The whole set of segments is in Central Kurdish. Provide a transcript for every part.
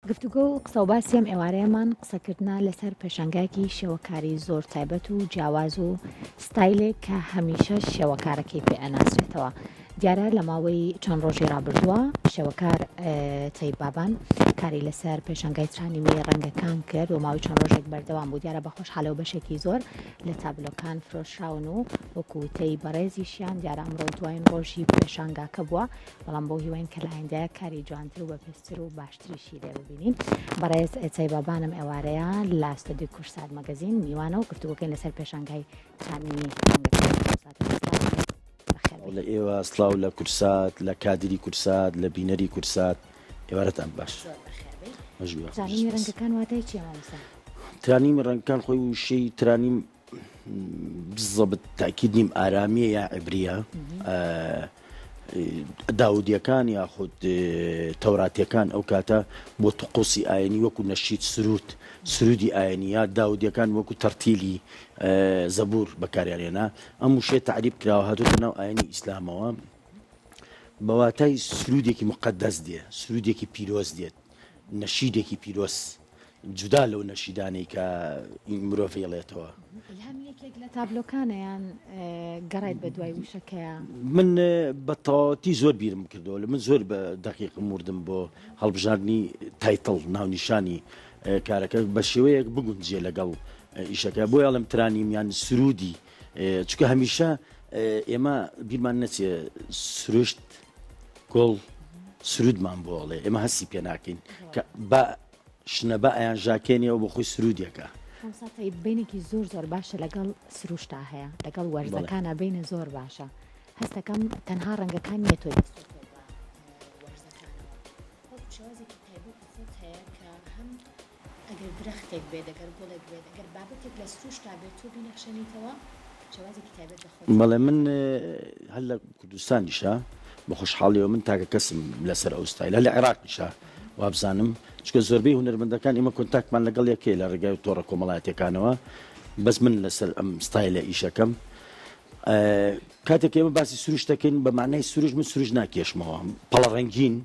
گفتوگۆ و قسەوباسی ئەم ئێوارەیەمان قسەکردنە لەسەر پێشانگایەکی شێوەکاری زۆر تایبەت و جیاواز و ستایلێک کە هەمیشە شێوەکارەکەی پێ ئەناسرێتەوە. دیارە لە ماوەی چەند ڕۆژی ڕابردووە شێوەکار تەیب بابان کاری لەسەر پێشانگای ترانیمی ڕەنگەکان کرد و ماوەی چەند ڕۆژێک بەردەوام بوو دیارە بە خۆشحاڵەوە بەشێکی زۆر لە تابلۆکان فرۆشراون و وەکو وتەی بەڕێزیشیان دیارە ئەمڕۆ دوایین ڕۆژی پێشانگاکە بووە بەڵام بەو هیواین کە لە ئایندەیا کاری جوانتر و بەپێزتر و باشتریشی لێ ببینین. بەڕێز تەیب بابانم ئێوارەیە لە ستۆدیۆی کوردسات مەگەزین میوانە و گفتوگۆکەین لەسەر پێشانگای ترانیمی ڕەنگەکان. سڵاو لە ئێوە، سڵاو لە کوردسات، لە کادری کوردسات، لە بینەری کوردسات، ئێوارەتان باش. ترانیمی ڕەنگەکان واتای چییە مامۆستا؟ ترانیمی ڕەنگەکان خۆی وشەی ترانیم بزەبت تاکید نیم ئارامیە یا عبریە داودیەکان یاخود تەوراتیەکان ئەو کاتە بۆ تقوسی ئاینی وەکو نەشید سرود سرودی ئاینی یا داودیەکان وەکو تەرتیلی زەبور بەکاریان هێنا ئەم وشەیە تەعریب کراوە هاتووەتە ناو ئاینی ئیسلامەوە بە واتای سرودێکی مقدس دێ سرودێکی پیرۆز دێت نەشیدێکی پیرۆز جودا لەو نەشیدانەی کە مرۆڤ ئەیڵێتەوە. ئیلهام یەکێک لە تابلۆکانە یان گەڕایت بە دوای وشەکەیا؟ من بە تەواوەتی زۆر بیرم کردەوە لە من زۆر بە دەقیقم وردم بۆ هەڵبژاردنی title ناونیشانی کارەکە بە شێوەیەک بگونجێ لەگەڵ ئیشەکە بۆیە ئەڵێم ترانیم یان سرودی چونکە هەمیشە ئێمە بیرمان نەچێ سروشت گوڵ سرودمان بۆ ئەڵێ ئێمە هەستی پێ ناکەین کە بە شنە با ئەیان ژاکێنێ و بۆ خۆی سرودێکە. مامۆستا تەیب بەینێکی زۆر زۆر باشە لەگەڵ سروشتا هەیە لەگەڵ وەرزەکانا بەینە زۆر باشە هەستەکەم تەنها ڕەنگەکان نیە تۆی بەستۆتەوە بە وەرزەکانەوە بەڵکو شێوازێکی تایبەتی خۆت هەیە کە هەم ئەگەر درەختێک بێت ئەگەر گوڵێک بێت ئەگەر بابەتێک لە سروشتا بێت تۆ بینەخشێنیتەوە شێوازێکی تایبەت بە خۆت هەیە. بەڵێ من هەر لە کوردستانیشا بە خۆشحاڵیەوە من تاکە کەسم لەسەر ئەو ستایلە لە عێراقیشا وابزانم چونکە زۆربەی هونەرمەندەکان ئێمە contact مان لەگەڵ یەکەیە لە ڕێگای تۆڕە کۆمەڵایەتیەکانەوە بەس من لەسەر ئەم ستایلە ئیشەکەم کاتێک ئێمە باسی سروشت دەکەین بە معنای سروش من سروش ناکێشمەوە پەڵە ڕەنگین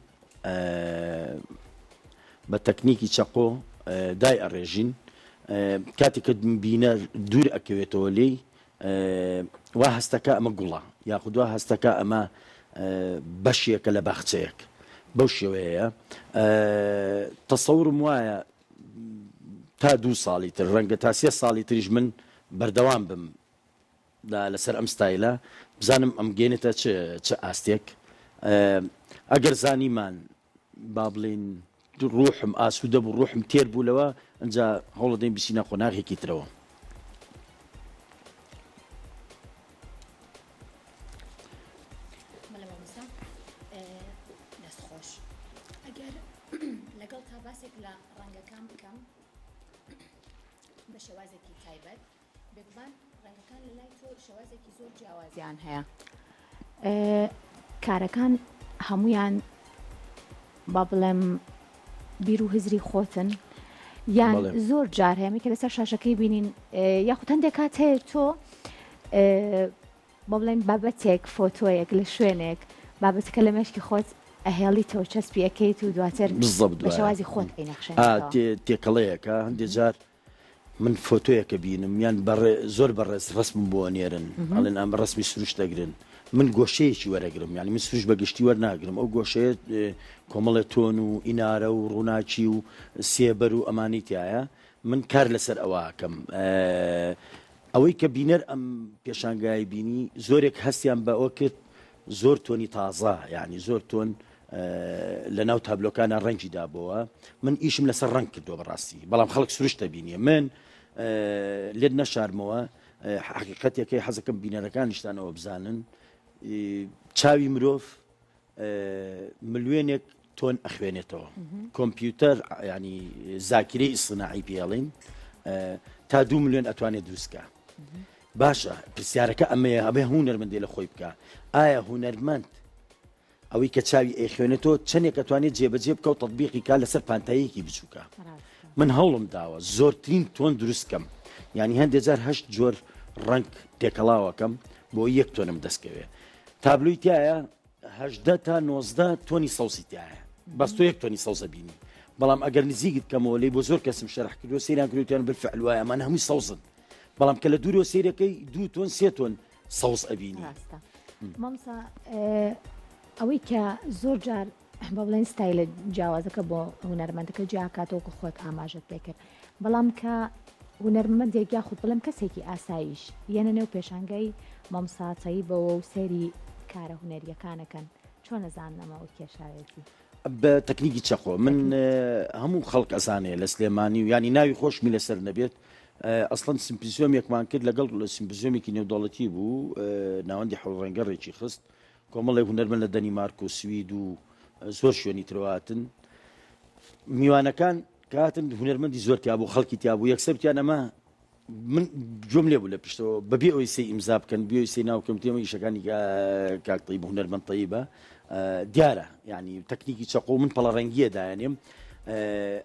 بە تەکنیکی چەقۆ دای ئەڕێژین کاتێک کە بینەر دوور ئەکەوێتەوە لێی وا هەستەکە ئەمە گوڵە یاخود وا هەستەکە ئەمە بەشێکە لە باخچەیەک بەو شێوەیە تەسەورم وایە تا دوو ساڵی تر ڕەنگە تا سێ ساڵی تریش من بەردەوام بم لەسەر ئەم ستایلە بزانم ئەم گەێنێتە چ چ ئاستێک ئەگەر زانیمان با بڵێین ڕوحم ئاسوودە بوو ڕوحم تێر بوو لەوە ئەجا هەوڵەدەین بچینە قۆناغێکی ترەوە. لەگەڵ تا باسێک لە ڕەنگەکان بکەم بە شێوازێکی تایبەت بێگومان ڕەنگەکان لە لای تۆ شێوازێکی زۆر جیاوازیان هەیە کارەکان هەمویان با بڵێم بیر و هزری خۆتن یان زۆر جار هەیە کە لەسەر شاشەکەی بینین یاخود هەندێک کات هەیە تۆ با بڵێن بابەتێک فۆتۆیەک لە شوێنێک بابەتەکە لە مێشکی خۆت ئەهێڵیتەوە چەسپی ئەکەیت و دواتر بە شێوازی خۆت ئەینەخشێنیتەوە. تێکەڵەیەکە هەندێک جار من فۆتۆیەک ئەبینم یان بەڕێ زۆر بەڕێز ڕەسمم بۆ ئەنێرن ئەڵێن ئەم ڕەسمی سروشت دەگرن من گۆشەیەکی وەرەگرم یعنی من سروشت بە گشتی وەرناگرم ئەو گۆشەیە کۆمەڵێ تۆن و ئینارە و ڕووناکی و سێبەر و ئەمانی تایە من کار لەسەر ئەوە ئەکەم ئەوەی کە بینەر ئەم پێشانگای بینی زۆرێک هەستیان بە ئەوە کرد زۆر تۆنی تازە یعنی زۆر تۆن لە ناو تابلۆکانە ڕەنگی دابەوە من ئیشم لەسەر ڕەنگ کردووە بەڕاستی بەڵام خەڵک سروشتە بینیە من لێت نەشارمەوە حقیقەتێکەی حەزەکەم بینەرەکانیشتانەوە بزانن چاوی مرۆڤ ملیۆنێک تۆن ئەخوێنێتەوە کۆمپیوتەر ینی زاکرەی ئیسناعی پێڵین تا دو ملیۆن ئەتوانێت دروستکە باشە پرسیارەکە ئەمەیە ئەبێ هونەرمەندێ لە خۆی بکە ئایا هونەرمەند ئەوەی کە چاوی ئەیخوێنێتەوە چەندێک ئەتوانێت جێبەجێ بکە و تەتبیقی کا لەسەر پانتاییەکی بچووکە من هەوڵم داوە زۆرترین تۆن دروست کەم یعنی هەندێک جار هەشت جۆر ڕەنگ تێکەڵاوەکەم بۆ یەک تۆنم دەستکەوێ تابلۆی تایە هەژدە تا 19 تۆنی سەوزی تایە بەس تۆ یەک تۆنی سەوزە بینی. بەڵام ئەگەر نزیکت کەمەوە لێی بۆ زۆر کەسم شەرح کردووە سەیران کردوتیان بالفعل وایە ئەمانە هەمووی سەوزن بەڵام کە لە دوورەوە سەیرەکەی دوو تۆن سێ تۆن سەوز ئەبینی. ڕاستە مامۆستا ئەوەی کە زۆر جار بە بڵێن ستایلە جیاوازەکە بۆ هونەرمەندەکە جیاکاتەوە کە خۆت ئاماژەت پێکرد بەڵام کە هونەرمەندێک یاخود بڵێم کەسێکی ئاساییش یەنە نێو پێشانگای مامۆستا تەیبەوە و سەیری کارە هونەریەکانەکەن چۆن ئەزانن ئەمە ئەو کێشاوێتی؟ بە تەکنیکی چەقۆ من هەموو خەڵک ئەزانێ لە سلێمانی و ینی ناوی خۆشمی لەسەر نەبێت ئەسڵەن سیمپزیۆمێکمان کرد لەگەڵ سیمپزیۆمێکی نێودەوڵەتی بوو ناوەندی حەوڕەنگە ڕێکی خست کۆمەڵێک هونەرمەند لە دەنیمارک و سوید و زۆر شوێنی ترەوە هاتن میوانەکان کاتن هونەرمەندی زۆر تیا بوو خەڵکی تیا بوو یەکسەر وتیان ئەمە من گوێم لێ بوو لە پشتەوە بەبێ ئەوەی سەی ئیمزا بکەن بێ ئەوەی سەی ناو بکەم تێمە ئیشەکانی کاک تەیب هونەرمەند تەیبە دیارە یعنی تەکنیکی چەقۆ من پەڵە ڕەنگیە دایانێم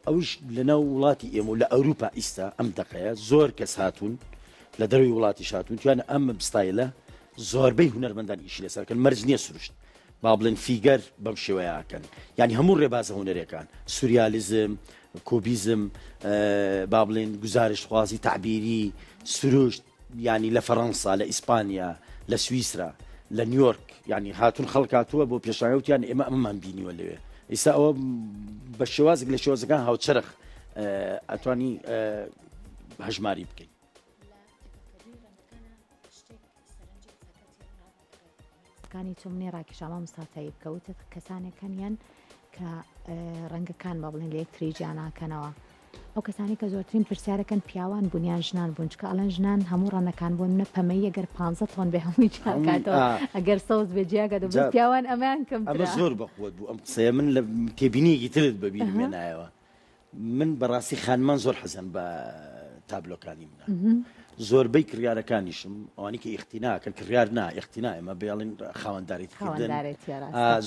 ئەوش لەناو وڵاتی ئێمە و لە ئەوروپا ئیستا ئەم دەقەیە زۆر کەس هاتوون لە دەروی وڵاتی شاتون توانە ئەم ستایلە زۆربەی هونەرمەندان ئیشی لەسەر کەن مەرج نییە سروشت با بڵێن figure بەم شێوەیە ئەکەن یانی هەموو ڕێبازە هونەرێکان سوریالیزم کوبیزم با بڵێن گوزارشتخوازی تەعبیری سروشت یانی لە فەڕەنسا لە ئیسپانیا لە سویسرا لە نیویۆرک یانی هاتون خەڵک هاتووە بۆ پێشانگە وتیان ئێمە ئەمەمان بینیوە لەوێ ئیستا ئەوە بە شێوازێک لە شێوازەکان هاوچەرخ ئەتوانی هەژماری بکەین. قسەکانی تۆ منی ڕاکێشا مامۆستا تەیب کە وتت کەسانێک هەن یان کە ڕەنگەکان بە بڵێن لە یەکتری جیا ناکەنەوە ئەو کەسانی کە زۆرترین پرسیارەکەن پیاوان بوون یان ژنان بوون چکە ئەڵێن ژنان هەموو ڕەنەکان بۆ منە پەمەی ئەگەر پ تۆن بێ هەمووی جیاکاتەوە ئەگەر سەوز بێ جیاکاتەوە بەس پیاوان ئەمەیان کەمترە ئەمە زۆر بەقوەت بوو ئەم قسەیە من لە تێبینیەکی ترت بەبیرم هێنایەوە من بەڕاستی خانمان زۆر حەزیان بە تابلۆکانی منە زۆربەی کڕیارەکانیشم ئەوانی کە ئیختیناکەن کڕیار نا ئیختینا ئێمە بێڵین خاوەندارێتی کردن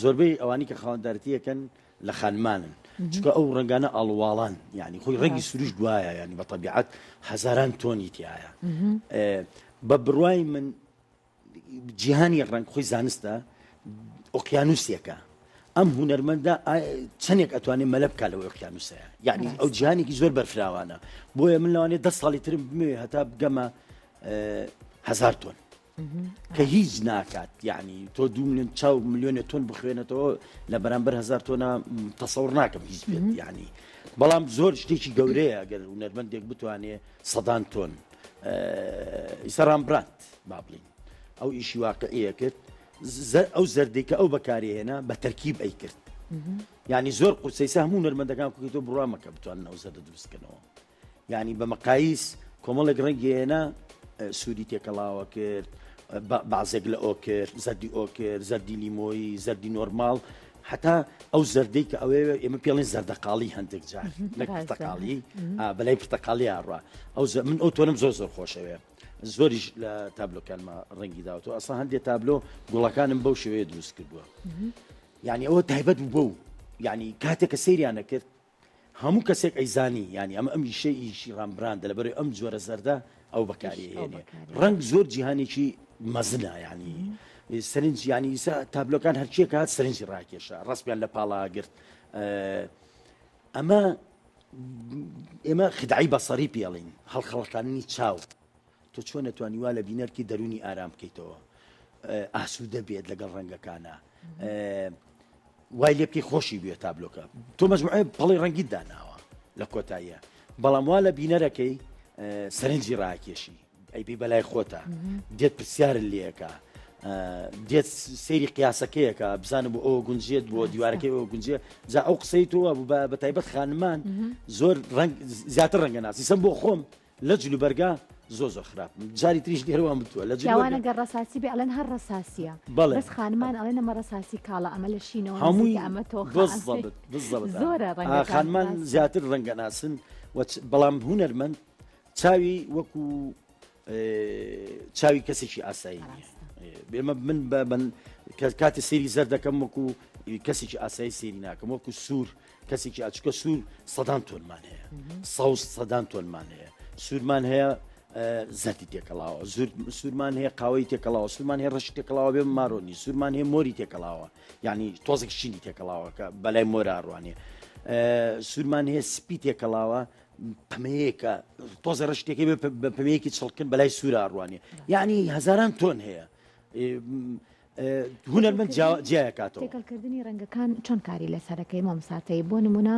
زۆربەی ئەوانی کە خاوەندارەتیەکەن لە خانمانن چونکە ئەو ڕەنگانە ئاڵواڵان یعنی خۆی ڕەنگی سروش دوایە ینی بە تەبیعەت هەزاران تۆنی تایە بە بڕوای من جیهانی ڕەنگ خۆی زانستە ئۆقیانوسێکە ئەم هونەرمەندە چەندێک ئەتوانێت مەلە بکە لەوەی ئۆقیانوسەیە یعنی ئەو جیهانێکی زۆر بەرفراوانە بۆیە من لەوانێ دە ساڵی ترم بمێ هەتا بگەمە هزار تۆن کە هیچ ناکات یعنی تۆ دو میلیۆن چاو میلیۆنە تۆن بخوێنێتەوە لە بەرامبەر هزار تۆنە تەسەور ناکەم هیچ بێت یعنی بەڵام زۆر شتێکی گەورەیە ئەگەر هونەرمەندێک بتوانێ سەدان تۆن ئیستا ڕامبرانت با بڵین ئەو ئیشی واقعیە کرد ئەو زەردەی کە ئەو بەکاری هێنا بە تەرکیب ئەی کرد یعنی زۆر قورسەیسە هەموو نەرمەندەکان کوی تۆ بڕامەکە بتوانن ئەو زەردە دروستکەنەوە یعنی بە مەقایس کۆمەڵێک ڕەنگی هێنا سووری تێکەڵاوە کرد بازێک لە ئۆکر زەردی ئۆکر زەردی لیمۆیی زەردی نۆرماڵ هەتا ئەو زەردەی کە ئەوێ ئێمە پێڵین زەردەقاڵی هەندێک جار نەک پرتەقاڵی بەلای پرتەقاڵی ئاڕوا ئەو من ئەو تۆنم زۆر زۆر خۆشەوێ زۆریش لە تابلۆکانمە ڕەنگی داوەتەوە ئەسا هەندێک تابلۆ گوڵەکانم بەو شێوەیە دروست کردووە یعنی ئەوە تایبەت بوو بەو یعنی کاتێک کە سەیریانە کرد هەموو کەسێک ئەیزانی یانی ئەمە ئەم ئیشەی ئیشی ڕامبراندە لەبەرئەوەی ئەم جۆرە زەردە ئەو بەکاری ئەهێنێ ڕەنگ زۆر جیهانێکی مەزنە یانی سەرنج یانی ئیسا تابلۆکان هەرچیەک هات سەرنجی ڕاکێشا ڕەسمیان لە پاڵا گرت ئەمە ئێمە خدعی بەسەری پێڵین هەڵخەڵەتاندنی چاو تۆ چۆن ئەتوانی وا لە بینەرکی دەروونی ئارام بکەیتەوە ئاسوودە بێت لەگەڵ ڕەنگەکانە وای لێ بکەی خۆشی بێت تابلۆکە تۆ مەجموعەی پەڵی ڕەنگیت داناوە لە کۆتاییە بەڵام وا لە بینەرەکەی سەرنجی ڕاکێشی ئەیبی بەلای خۆتە دێت پرسیارت لێکە دێت سەیری قیاسەکەیەکە بزانە بۆ ئەوە گونجێت بۆ دیوارەکەی ئەوە گونجێ جا ئەو قسەی تۆ بوو بە تایبەت خانمان زۆر ڕەنگ زیاتر ڕەنگە ناسی سم بۆ خۆم لە جل و بەرگا زۆر زۆر خراپم جاری تریش لێرە وام وتووە لە جل و پیاوان بەرگا ئەگەر ڕەساسی بێ ئەڵێن هەر ڕەساسیە بەڵێ بەس خانمان ئەڵێن ئەمە ڕەساسی کاڵە ئەمە لە شینەوە هەمووی نزیکە ئەمە تۆخە ئەمەی بالضبط بالضبط زۆرە ئا ڕەنگەکان خانمان ڕاستە زیاتر ڕەنگە ناسن و چ- بەڵام هونەرمەند چاوی وەکو ئێ، چاوی کەسێکی ئاسایی نییە ڕاستە ئێ، ئێمە من بە من کە کاتێ سەیری زەرد دەکەم وەکو کەسێکی ئاسایی سەیری ناکەم وەکو سوور کەسێکی ئاچکە سوور سەدان تۆنمان هەیە سەوز سەدان تۆنمان هەیە سوورمان هەیە زەردی تێکەڵاوە زور سوورمان هەیە قاوەی تێکەڵاوە سوورمان هەیە ڕەشی تێکەڵاوە بێ مارۆنی سوورمان هەیە مۆری تێکەڵاوە یعنی تۆزێک شینی تێکەڵاوەکە بەلای مۆرا ڕوانێ. سوورمان هەیە سپی تێکەڵاوە پەمەیەکە تۆزە ڕشتێکی بە پەمەیەکی چڵکن بەلای سوورا ڕوانێ یعنی هەزاران تۆن هەیە هونەرمەند جیایەکاتەوە. تێکەڵکردنی ڕەنگەکان چۆن کاری لەسەرەکەی مامۆستا تەیب بۆ نمونە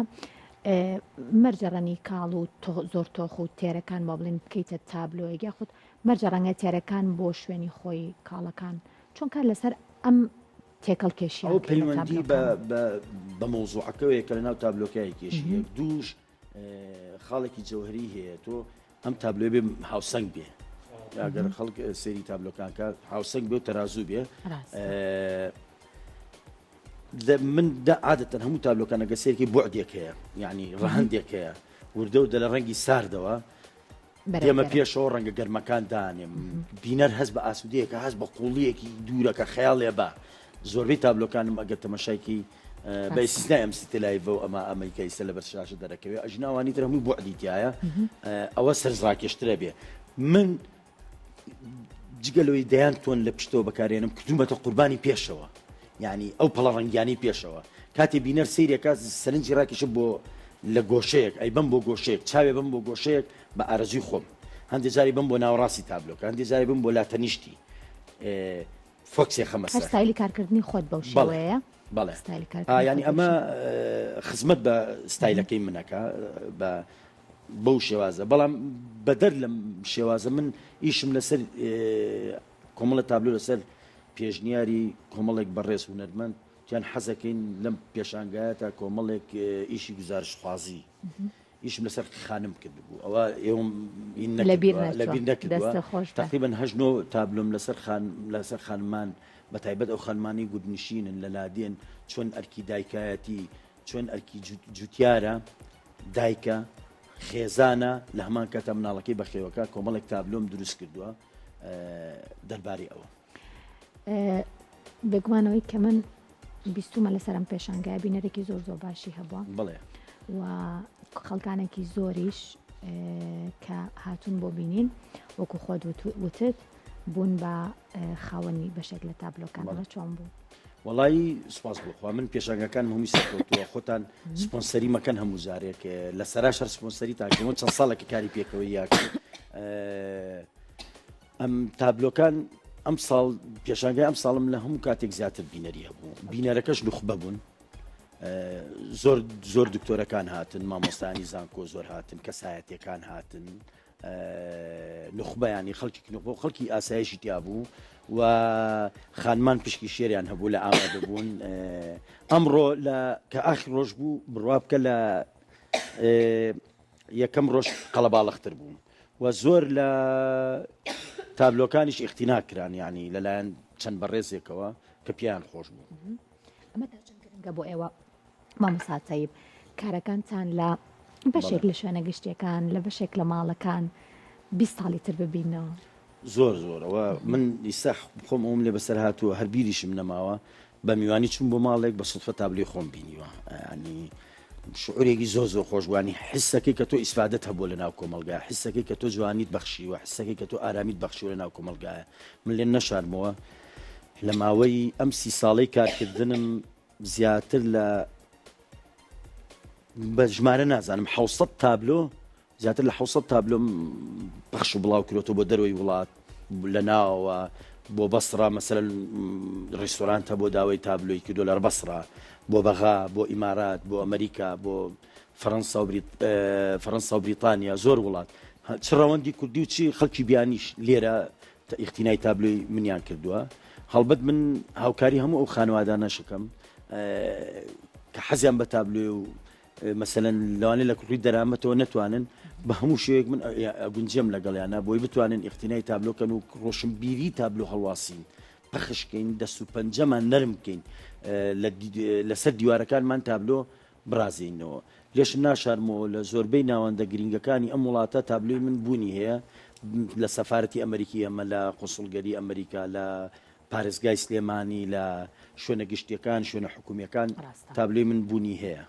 مەرجە ڕەنی کاڵ و زۆر تۆخ و تێرەکان با بڵێن بکەیتە تابلۆیەک یاخود مەرجە ڕەنگە تێرەکان بۆ شوێنی خۆی کاڵەکان چۆن کار لەسەر ئەم تێکەڵ کێشی ئەو پەیوەندی بە مەوزوعەکەوەیە کە لەناو تابلۆکای کێشی یەک دووش خاڵێکی جەوهری هەیە تۆ ئەم تابلۆی بێ هاوسەنگ بێ ئەگەر خەڵک سێری تابلۆکان کە هاوسەنگ بێ و تەرازوو بێ من عادەتەن هەموو تابلۆکان ئەگە سێرکی بوعدێک هەیە یعنی ڕەهندێک هەیە وردە و دە لە ڕەنگی ساردەوە دێمە پێشەوە ڕەنگە گەرمەکان دانێم بینەر هەست بە ئاسوودەیەکە هەست بە قوڵیەکی دوورەکە خەیاڵێ بە زۆربەی تابلۆکانم ئەگەر تەمەشایکی بە ئیستیسنای ئەم City Life ە و ئەمە ئەمەی کە ئیستا لەبەر شاشە دەرەکەوێ ئەژنا ئەوانی تر هەمووی بوعدی تایە ئەوە سەرنجڕاکێشترە بێ من جگە لەوەی دەیان تۆن لە پشتەوە بەکارێنم کردومەتە قوربانی پێشەوە یعنی ئەو پەڵە ڕەنگیانی پێشەوە کاتێ بینەر سەیرەکە سەرنجی ڕاکیشە بۆ لە گۆشەیەک ئەی بم بۆ گۆشەیەک چاوێ بم بۆ گۆشەیەک بە ئارەزوی خۆم هەندێک جاری بم بۆ ناوەڕاستی تابلۆکە هەندێک جاری بم بۆ لاتەنیشتی فۆکسێ خەمە سەر. هەر ستایلی کارکردنی خۆت بەو شێوەیە؟ بەڵێ ستایلی کارکردنی ینی ئەمە خزمەت بە ستایلەکەی منەکە بە بەو شێوازە بەڵام بەدەر لەم شێوازە من ئیشم لەسەر کۆمەڵە تابلۆ لەسەر پێشنیاری کۆمەڵێک بەڕێز هونەرمەند یان حەزەکەین لەم پێشانگایە تا کۆمەڵێک ئیشی گوزارشخوازی ئیشم لەسەر خانم کردبوو ئەوە ئێوەم لەبیر نەکردووە تقریبا هەشت نۆ تابلۆم لەسەر خان لەسەر خانمان بە تایبەت ئەو خانمانی گوندنشینن لە لادێن چۆن ئەرکی دایکایەتی چۆن ئەرکی جوتیارە دایکە خێزانە لە هەمان کاتا مناڵەکەی بەخێوەکە کۆمەڵێک تابلۆم دروست کردووە دەربارەی ئەوە. بێگومان ئەوەی کە من بیستومە لەسەر ئەم پێشانگایە بینەرێکی زۆر زۆر باشی هەبووە بڵێ و خەڵکانێکی زۆریش کە هاتوون بۆ بینین وەکو خۆت وتت بوون بە خاوەنی بەشێک لە تابلۆکان بەڵێ چۆن بوو وەڵی سپاس بخوا من پێشانگەکان هەمووی سەرکەوتووە خۆتان سپۆنسەری مەکەن هەموو جارێک لە سەرا شەر سپۆنسەری تاکەەوە چەند ساڵێکی کاری پێکەوەی یاکە ئەم تابلۆکان ئەم ساڵ پێشانگای ئەم ساڵم لە هەموو کاتێک زیاتر بینەری هەبوو بینەرەکەش نوخبە بوون زۆر زۆر دکتۆرەکان هاتن مامۆستانی زانکۆ زۆر هاتن کەسایەتەکان هاتن نوخبەیانی خەڵکی نوخبە و خەڵکی ئاسایشی تیا بوو و خانمان پشکی شێریان هەبوو لە ئامادەبوون ئەمڕۆ لە کە ئاخر ڕۆژ بوو بڕوا بکە لە یەکەم ڕۆژ قەڵەباڵختر بوو و زۆر لە تابلۆکانیش ئیقتینا کران یانی لەلایەن چەند بەڕێزێکەوە کە پێیان خۆش بوو. ئەمە تا چەند گرنگە بۆ ئێوە مامۆستا تەیب کارەکانتان لە بەشێک لە شوێنە گشتیەکان لە بەشێک لە ماڵەکان 20 ساڵی تر ببینەوە؟ زۆر زۆر ئەوە من ئیستا خۆم ئەوم لێ بەسەر هاتووە هەر بیریشم نەماوە بە میوانی چووم بۆ ماڵێک بە سوتفە تابلۆی خۆم بینیوە ینی شعورێکی زۆر زۆر خۆشبووانی حسەکەی کە تۆ ئیسفادەت هەبوو لە ناو کۆمەلگا حسەکەی کە تۆ جوانیت بەخشیوە حسەکەی کە تۆ ئارامیت بەخشیوە لە ناو کۆمەلگایە من لێ نەشارمەوە لە ماوەی ئەم سی ساڵەی کارکردنم زیاتر لە بە ژمارە نازانم 600 تابلۆ زیاتر لە 600 تابلۆم پەخش و بڵاو کرۆتەوە بۆ دەرەوەی وڵات لە ناوەوە بۆ بەسڕا مەسەلەن ڕیستۆرانت هەبوو داوای تابلۆی کردو لە بەسڕا بۆ بەغا بۆ ئیمارات بۆ ئەمریکا بۆ فەرەنسا و فەرەنسا و بریتانیا زۆر وڵات چ ڕەوەندی کوردی و چی خەڵکی بیانیش لێرە ئیختینای تابلۆی منیان کردووە هەڵبەت من هاوکاری هەموو ئەو خانوادانەشەکەم کە حەزیان بە تابلۆی و مەسەلەن لەوانەیە لە ڕووی دەرامەتەوە نەتوانن بە هەموو شێوەیەک من ئەگونجێم لەگەڵیانە بۆی بتوانن ئیقتینای تابلۆ کەن و ڕۆشنبیری تابلۆ هەڵواسین پەخشکەین دەست و پەنجەمان نەرم بکەین لەسەر دیوارەکانمان تابلۆ بڕازێینەوە لێشم ناشارمەوە لە زۆربەی ناوەندە گرنگەکانی ئەم وڵاتە تابلۆی من بوونی هەیە لە سەفارەتی ئەمریکی ئەمە لە قونسڵگەری ئەمریکا لە پارێزگای سلێمانی لە شوێنە گشتیەکان شوێنە حکومیەکان تابلۆی من بوونی هەیە.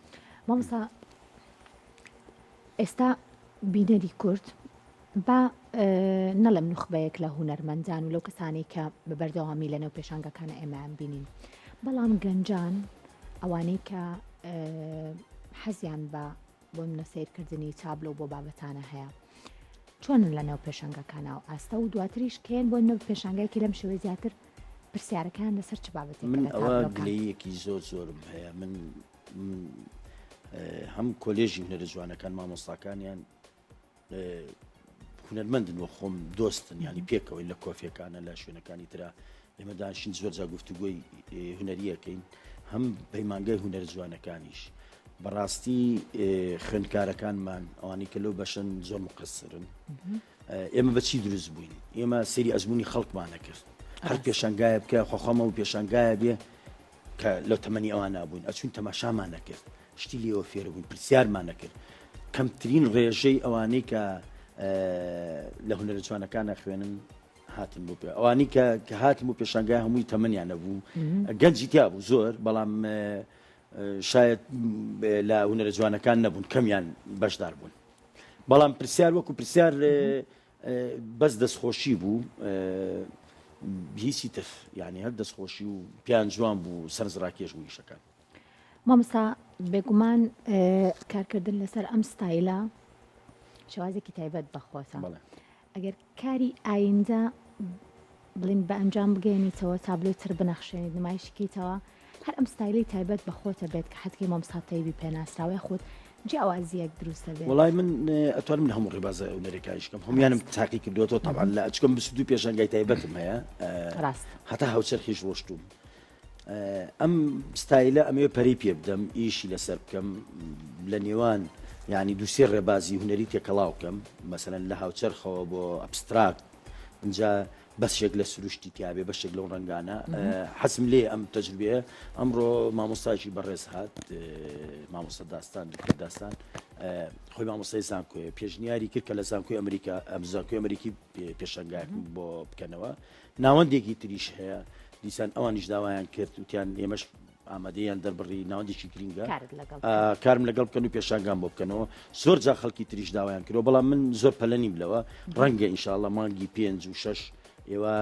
مامۆستا ئێستا بینەری کورد با نەڵێم نوخبەیەک لە هونەرمەندان و لەو کەسانەی کە بە بەردەوامی لەنێو پێشانگەکانە ئێمەیان بینین بەڵام گەنجان ئەوانەی کە. حەزیان بە بۆ منە سەیرکردنی تابلۆ بۆ بابەتانە هەیە چۆنن لە ناو پێشانگاکانە و ئاستە و دواتریش کێن بۆ نە پێشانگایکی لەم شێوەی زیاتر پرسیارەکان لەسەر چ بابەتێک من ئەوە گلەیەکی زۆر زۆرم هەیە من هەم کۆلێژی هونەرە جوانەکان مامۆستاکانیان هونەرمەندن وە خۆم دۆستن ینی پێکەوەی لە کۆفیەکانە لە شوێنەکانی تررا ئێمە دانشین زۆر جا گفتوگۆی هونەریەکەین هەم پەیمانگای هونەر جوانەکانیش بەڕاستی خوێندکارەکانمان ئەوانەی کە لەو بەشن زۆر مقصرن ئێمە بەچی دروست بووین ئێمە سری ئەزمموی خەڵکمانە کرد هەر پێشنگایە بکە خۆخۆمە و پێشنگایە بێ کە لە تەمەنی ئەوان نابووین ئەچوین تەماشامان نەکرد شتی لێوە فێر بووین پرسیارمان نەکرد کەمترین ڕێژەی ئەوانەی کە لە هونەرە جوانەکانە خوێنن هاتن بۆ پێ ئەوانی کە کە هاتن بۆ پێشانگای هەمووی تەمەنیان نەبوو گەنجی تیا بوو زۆر بەڵام شاید لە هونەرە جوانەکان نەبوون کەمیان بەشدار بوون بەڵام پرسیار وەکو پرسیار بەس دەستخۆشی بوو هیچی تر یعنی هەر دەستخۆشی و پیان جوان بوو سەرنجڕاکێش بوو ئیشەکان. مامۆستا بێگومان کارکردن لەسەر ئەم ستایلە شێوازێکی تایبەت بە خۆتە ئەگەر کاری ئایندە بڵین بە ئەنجام بگەێنیتەوە تابلۆی تر بنەخشێنیت نمایشکەیتەوە هەر ئەم ستایلی تایبەت بە خۆتە بێت کە حەتکەی مامۆستا تەیبی پێناسراوە خۆت جیاوازیەک دروستە بێت وڵای من ئەتوانم لە هەموو ڕێبازە هونەرەکانیش کەم هەمویانم تاقی کردوێتەوە تاوان لە ئەچکەم 22 پێشانگای تایبەتم هەیە ڕاست هەتا هاوچەرخیش ڕۆشتوم ئەم ستایلە ئەمەوێ پەرەی پێ بدەم ئیشی لەسەر بکەم لە نێوان یعنی دووسێ ڕێبازی هونەری تێکەڵاو بکەم مەسەلەن لە هاوچەرخەوە بۆ abstract اینجا بەشێک لە سروشتی تیاابێ بەشێک لەو ڕەنگانە حەزم لێ ئەم تەجروبەیە ئەمڕۆ مامۆستاکی بەڕێز هات مامۆستا داستان دکتۆر داستان خۆی مامۆستای زانکۆیە پێشنیاری کرد کە لە زانکۆی ئەمریکا ئەم زانکۆی ئەمریکی پێشەنگایەکم بۆ بکەنەوە ناوەندێکی تریش هەیە دیسان ئەوانیش داوایان کرد وتیان ئێمەش ئامادەیان دەربڕی ناوەندێکی گرینگە کارم لەگەڵ بکەن و پێشانگام بۆ بکەنەوە زۆر جا خەڵکی تریش داوایان کرد بەڵام من زۆر پەلە نیم لەوە ڕەنگە ئینشاءاللە مانگی پێنج و شەش ئێوە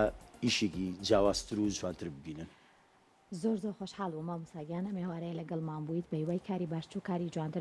ئیشێکی جیاوازتر و جوانتر ببینن. زۆر زۆر خۆشحاڵ بووم مامۆستا گیان ئەم ئێوارەیە لەگەڵمان بوویت بەهیوای کاری باشتر و کاری جوانتر.